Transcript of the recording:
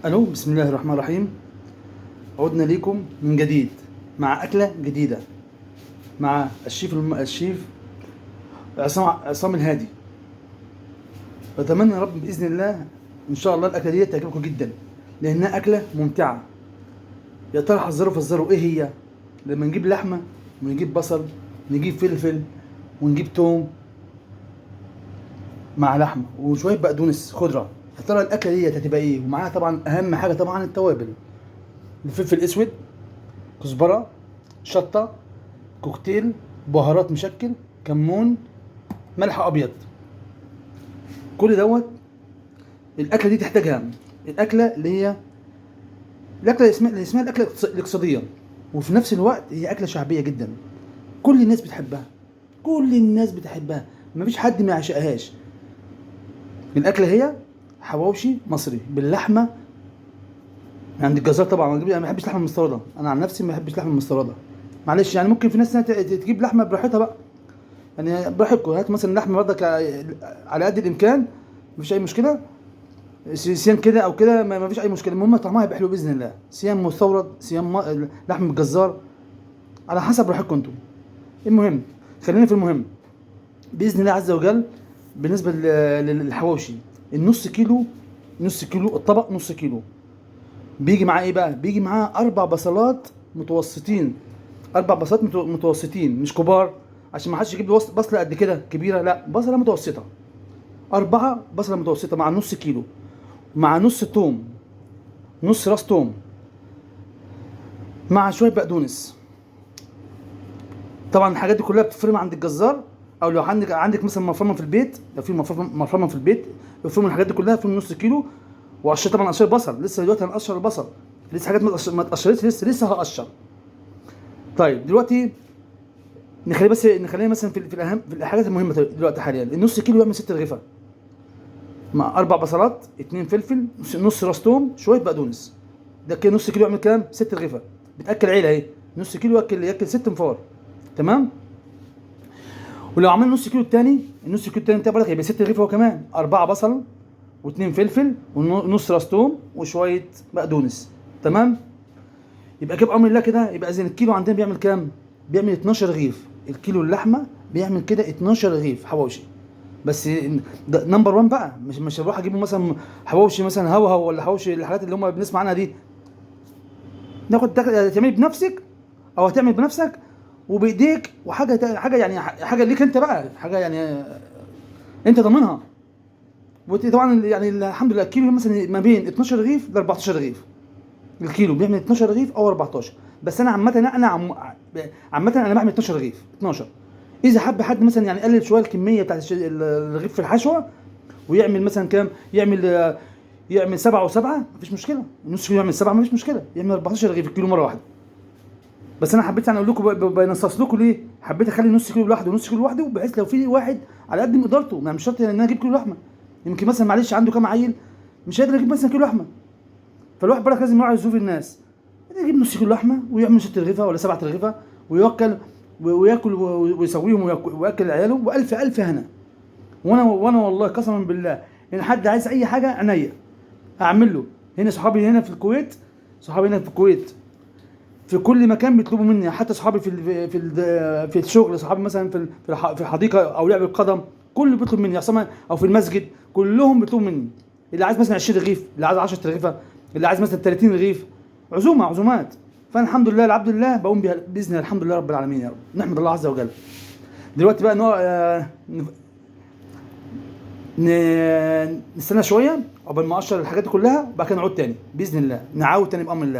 الو، بسم الله الرحمن الرحيم. عدنا ليكم من جديد مع اكله جديدة مع الشيف عصام الهادي. بتمنى يا رب باذن الله ان شاء الله الاكلة دي تعجبكم جدا، لانها اكله ممتعة. يا ترى حذروا فزروا ايه هي؟ لما نجيب لحمه ونجيب بصل، نجيب فلفل ونجيب توم مع لحمه وشوية بقدونس خضرة، يا ترى الاكلة دي هتبقى ايه؟ ومعاها طبعا اهم حاجة طبعا التوابل، الفلفل الاسود، كزبره، شطه، كوكتيل، بهارات مشكل، كمون، ملح ابيض. كل دوت الاكلة دي تحتاجها. الاكلة اللي هي الاكلة اسمها الاكلة الاقتصادية، وفي نفس الوقت هي اكله شعبية جدا، كل الناس بتحبها، كل الناس بتحبها، مفيش حد ما يعشقهاش. الاكلة هي حواوشي مصري باللحمه عند الجزار. طبعا انا ما بحبش اللحمة المستورده، انا عن نفسي ما بحبش اللحمة المستورده، معلش يعني ممكن في ناس تجيب لحمه براحتها بقى، يعني براحتكم، هات مثلا لحمه برضك على قد الامكان، مفيش اي مشكلة، سيان كده او كده ما فيش اي مشكلة، المهم طعمها هيبقى حلو باذن الله. سيان مستورد، سيان لحم الجزار، على حسب راحتكم انتم. المهم خلينا في المهم باذن الله عز وجل. بالنسبة للحواوشي، النص كيلو، نص كيلو الطبق، نص كيلو بيجي معاه ايه بقى؟ بيجي معاه 4 بصلات متوسطين، 4 بصلات متوسطين مش كبار، عشان ما حدش يجيب لي بصله قد كده كبيرة، لا بصله متوسطه، 4 بصله متوسطه مع نص كيلو، مع نص توم، نص راس توم، مع شوية بقدونس. طبعا الحاجات دي كلها بتفرم عند الجزار، او لو عندك مثلا مفرمه في البيت، لو في مفرمه في البيت افرم الحاجات دي كلها في نص كيلو. وقشر طبعا، قشر بصل لسه دلوقتي هنقشر البصل، لسه حاجات ما اتقشرتش، لسه هقشر. طيب دلوقتي نخلي بس، نخلينا مثلا في الاهم، في الحاجات المهمة دلوقتي حاليا. النص كيلو يعمل 6 رغيفه مع 4 بصلات، 2 فلفل، نص راس توم، شوية بقدونس. ده كده نص كيلو يعمل كام؟ 6 رغيفه، بتاكل عيله اهي، نص كيلو ياكل 6 انفار، تمام؟ ولو عملنا نص كيلو التاني، النص كيلو التاني بتاع برضك هيبقى 6 رغيفه هو كمان، 4 بصل و2 فلفل ونص راس توم وشوية بقدونس، تمام؟ يبقى كده بامر الله كده، يبقى اذا الكيلو عندنا بيعمل كام؟ بيعمل 12 رغيف. الكيلو اللحمة بيعمل كده 12 رغيف حواوشي. بس ده number 1 بقى، مش هروح اجيبه مثلا حواوشي مثلا هو ولا حواوشي الحاجات اللي هم بنسمع عنها دي. ناخد تعملي بنفسك او هتعمل بنفسك وبايديك، وحاجه حاجة يعني حاجة ليك انت بقى، حاجة يعني انت ضامنها. وطبعا يعني الحمد لله الكيلو مثلا ما بين 12 رغيف ل 14 رغيف، الكيلو بيعمل 12 رغيف او 14. بس انا عامة، عامة انا بعمل 12 رغيف، 12. اذا حب حد مثلا يعني يقلل شوية الكمية بتاعت الرغيف في الحشوه ويعمل مثلا كام، يعمل 7 و7، مفيش مشكلة، نص كيلو يعمل 7 مفيش مشكلة، يعمل 14 رغيف الكيلو مرة واحدة. بس انا حبيت يعني اقول لكم بنصص لكم ليه، حبيت اخلي نص كيلو لوحده ونص كيلو لوحده، بحيث لو في واحد على قد مقدرته، يعني مش شرط ان انا اجيب كيلو لحمه، يمكن مثلا معلش عنده كام عيل مش قادر يجيب مثلا كيلو لحمه، فالواحد برضه لازم يراعي ظروف الناس، يجيب نص كيلو لحمه ويعمل 6 رغيفه ولا 7 رغيفه ويوكل وياكل ويسويهم وياكل عياله، والف الف هنا. وانا والله قسما بالله ان حد عايز اي حاجة عينيا هعمل له. هنا صحابي هنا في الكويت، صحابي هنا في الكويت في كل مكان بيطلبوا مني، حتى صحابي في الشغل، صحابي مثلا في الحديقة او لعب القدم، كله بيطلب مني، عصام او في المسجد كلهم بيطلبوا مني، اللي عايز مثلا 20 رغيف، اللي عايز 10 رغيفه، اللي عايز مثلا 30 رغيف، عزومة عزومات. فانا الحمد لله العبد لله بقوم بها باذن الله، الحمد لله رب العالمين يا رب، نحمد الله عز وجل. دلوقتي بقى نستنى شوية قبل ما اقشر الحاجات دي كلها، وبعد كده نعود تاني باذن الله، نعاود تاني بامر الله.